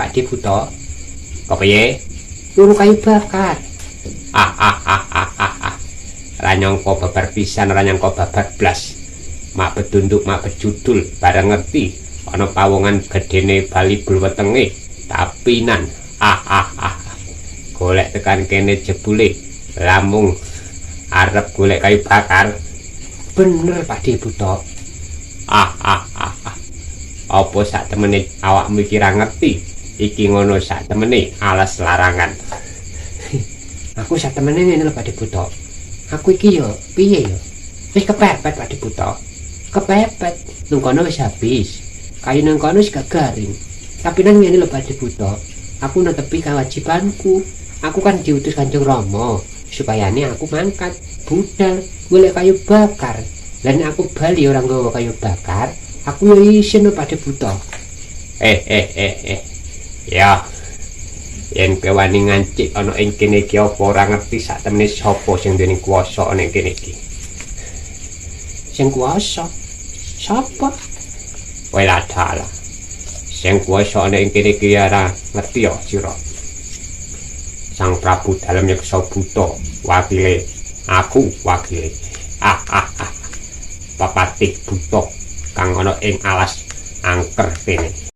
Pak De Buta. Kepiye? Luru kayu bakar. Ah ah ah ah ah ah. Ora nyangka babar pisan, ora nyangka babar blas. Mak bedunduk, mak bejudul, bareng ngerti ana pawongan gedene balibul wetenge tapinan. Ah ah ah. Golek tekan kene jebule lamung arep golek kayu bakar. Bener, Pak De Buta. Ah ah ah ah. Apa sak temene awakmu iki ra ngerti? Iki ngono sak temene alas larangan. Aku sak temene ngene lho, Pak De Buta. Aku iki yo piye yo? Wis kepepet, Pak De Buta. Kepepet. Nang kono wis habis. Kayu nang kono wis gak garing. Tapi nang ngene lho, Pak De Buta. Aku netepi kewajibanku. Aku kan diutus Kanjeng Rama supayane aku mangkat budal golek kayu bakar. Lah, nek aku bali ora nggawa kayu bakar, aku yo isin lho, Pak De Buta. Eh eh eh eh. Ya. Yen kowe wani ngancik ana ing kene iki, apa ora ngerti sak temene sapa sing duweni kuwasa ana ing kene iki? Sing kuwasa? Sapa? Wela dalah. Sing kuwasa ana ing kene iki ora ngerti ya sira. Sang Prabu Dalem Yeksa Buta, wakile aku, wakile. Ah ah ah. Papatih Buta kang ana ing alas angker kene.